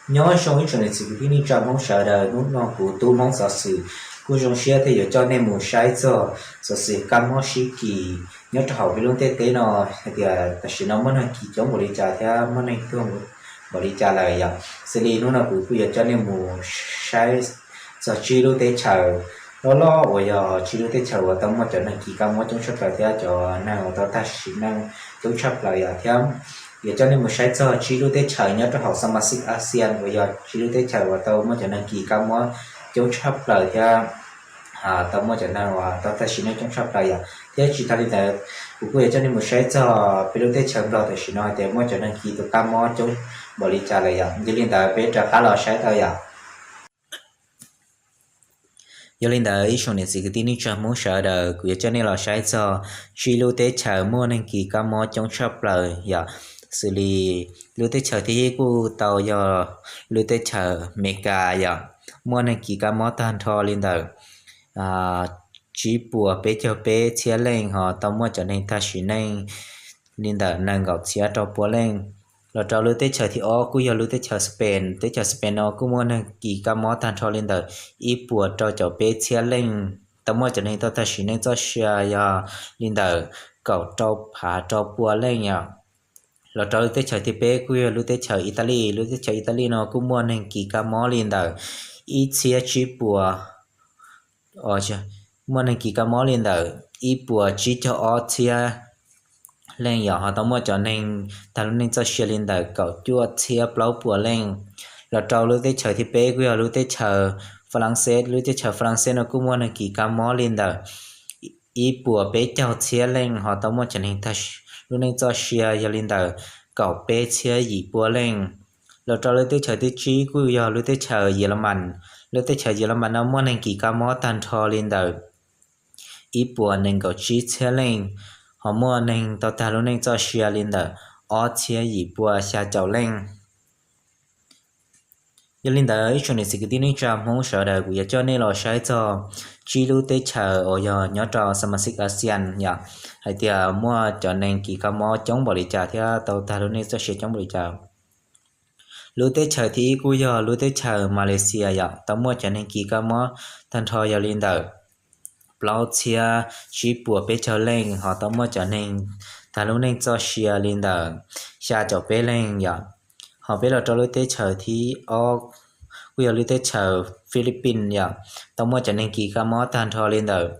Nyob zoo ib tsoom niam txiv kwv tij neej tsa Hmoob sawv daws, hnub no kuv tub Hmoob xov xwm kuj zoo siab thiab yuav coj nej mus saib txog xov xwm kab mob sib kis nyob rau hauv peb lub ntiaj teb no, hais tias tam sim no muaj neeg kis coob npaum li cas thiab muaj neeg tuag npaum li cas lawm yom. Xws li hnub no kuv kuj yuav coj nej mus saib txog tsib lub teb chaws loj loj uas yog tsib lub teb chaws uas tau muaj cov neeg kis kab mob coob tshaj plaws thiab cov neeg uas tau tag sim neej coob tshaj plaws yom, thiab yuav coj nej mus saib txog tsib lub teb chaws nyob rau hauv xas mas xij Asian uas yog tsib lub teb chaws uas tau muaj cov neeg kis kab mob coob tshaj plaws thiab tau muaj cov neeg uas tau tag sim neej coob tshaj plaws yom. Thiab tsis tas li ntawd, kuv kuj yuav coj nej mus saib txog peb lub teb chaws Nplog tam sim no hais tias muaj cov neeg kis tus kab mob coob npaum li cas lawm yom. Yog li ntawd peb rov qab los saib tau yom. Yog li ntawd ib tsoom niam txiv kwv tij neej tsa Hmoob sawv daws, kuv yuav coj nej los saib txog tsib lub teb chaws muaj neeg kis kab mob coob tshaj plaws yom. Xws li lub teb chaws thib ib kuj tau yog lub teb chaws Amelikas yom, muaj neeg kis kab mob tag nrho li ntawm tsib puas peb caug peb txhiab leej, ho tau muaj cov neeg tag sim neej li ntawm nees nkaum txhiab rau pua leej. Los rau lub teb chaws thib ob kuj yog lub teb chaws Spain. Teb chaws Spain no kuj muaj neeg kis kab mob tag nrho li ntawm ib puas rau caum peb txhiab leej, tau muaj cov neeg tau tag sim neej txoj sia yog li ntawm kaum rau phav rau pua leej yom. Los rau lub teb chaws thib peb kuj yog lub teb chaws Italy. Lub teb chaws Italy no kuj muaj neeg kis kab mob li ntawm ib txhiab tsib puas, muaj neeg kis kab mob li ntawm ib puas tsib caug ob txhiab leej yom, ho tau muaj cov neeg tag lub neej txoj sia li ntawm kaum cuaj txhiab plaub puas leej. Los rau lub teb chaws thib peb kuj yog lub teb chaws Falaxes. Lub teb chaws Falaxes no kuj muaj neeg kis kab mob li ntawm ib puas peb caug txhiab leej, ho tau muaj cov neeg tag lub neej txoj sia yog li ntawm kaum peb txhiab yim pua leej. Los rau lub teb chaws thib tsib kuj yog lub teb chaws Yelamas. Lub teb chaws Yelamas no muaj neeg kis kab mob tag nrho li ntawm ib puas nees nkaum tsib txhiab leej, ho muaj neeg tau tag lub neej txoj sia li ntawm ob txhiab yim pua xya caum leej. Yog li ntawd ib tsoom niam txiv kwv tij neej tsa Hmoob sawv daws, kuv yuav coj nej los saib txog tsib lub teb chaws uas yog nyob rau xas mas xij Asian yom, hais tias muaj cov neeg kis kab mob coob npaum li cas thiab tau tag lub neej txoj sia coob npaum li cas. Lub teb chaws thib ib kuj yog lub teb chaws Malaysia yom, tau muaj cov neeg kis kab mob tag nrho yog li ntawm plaub txhiab tsib puas peb caug leej, ho tau muaj cov neeg tag lub neej txoj sia li ntawm xya caum peb leej yom. Ho peb los rau lub teb chaws thib ob kuj yog lub teb chaws Philippines yom, tau muaj cov neeg kis kab mob tag nrho li ntawm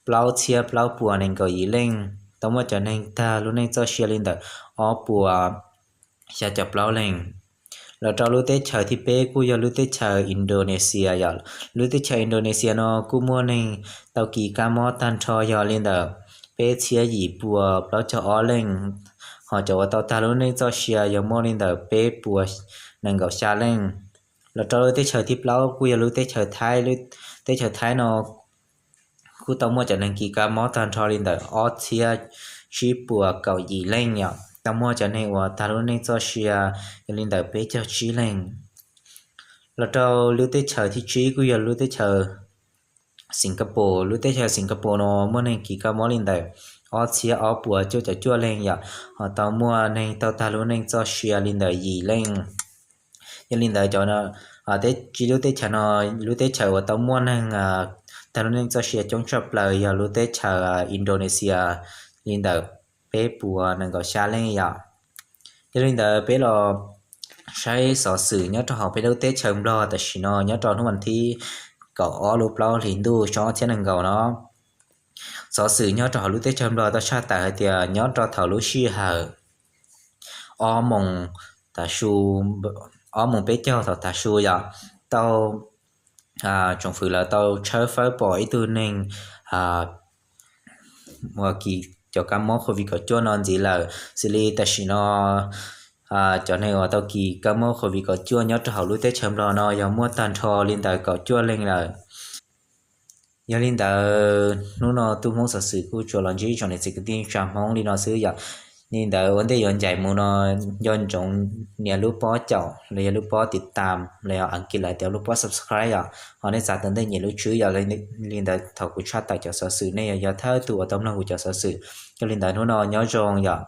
plaub txhiab plaub puas nees nkaum yim leej, tau muaj cov neeg tag lub neej txoj sia li ntawm ob puas xya caum plaub leej. Los rau lub teb chaws thib peb kuj yog lub teb chaws Indonesia yom. Lub teb chaws Indonesia no kuj muaj neeg tau kis kab mob tag nrho yog li ntawm peb txhiab yim puas plaub caug ob leej, ho cov uas tau tag lub neej txoj sia yog muaj li ntawm peb puas nees nkaum xya leej. Los rau lub teb chaws thib plaub kuj yog lub teb chaws Thaib. Lub teb chaws Thaib no kuj tau muaj cov neeg kis kab mob tag nrho li ntawm ob txhiab tsib puas kaum yim leej yom, tau muaj cov neeg uas tag lub neej txoj sia yog li ntawm peb caug tsib leej. Los rau lub teb chaws thib tsib kuj yog lub teb chaws Singapore. Lub teb chaws Singapore no muaj neeg kis kab mob li ntawm ob txhiab ob puas cuaj caum cuaj leej yom, ho tau muaj neeg tau tag lub neej txoj sia li ntawm yim leej. Yog li ntawd cov, tsib lub teb chaws no, lub teb chaws uas tau muaj neeg tag lub neej txoj sia coob tshaj plaws yog lub teb chaws Indonesia li ntawm peb puas nees nkaum xya leej yom. Yog li ntawd peb los saib xov xwm nyob rau hauv peb lub teb chaws Nplog tam sim no nyob rau hnub vas thib kaum ob lub plaub hlis ntuj xyoo ob txhiab nees nkaum no. Xov xwm nyob rau hauv lub teb chaws Nplog tau tshaj tawm hais tias nyob rau thaum lub sij hawm ob moos tav su, ob moos peb caug thaum tav su yom, tau tsoom fwv lawv tau tshawb fawb pom ib tug neeg uas kis cov kab mob Covid kaum cuaj no ntxiv lawm. Xws li tam sim no cov neeg uas tau kis kab mob Covid kaum cuaj nyob rau hauv lub teb chaws Nplog no yog muaj tag nrho li ntawm kaum cuaj leej lawm. Yog li ntawd hnub no tub Hmoob xov xwm kuj tsuas los ntsib tsoom niam txiv kwv tij neej tsa Hmoob li no xwb yom. Li ntawd ua ntej yuav ncaim mus no nco ntsoov nias lub pob caum los yog lub pob tiv tam los yog Askiv lawv tias lub pob subscribe yom, ho nej txav tau ntej nyiam lub tswb yom. Li ntawd thaum kuv tshaj tawm cov xov xwm nej yuav yog thawj tug uas tau mloog kuv cov xov xwm. Yog li ntawd hnub no nyob zoo yom.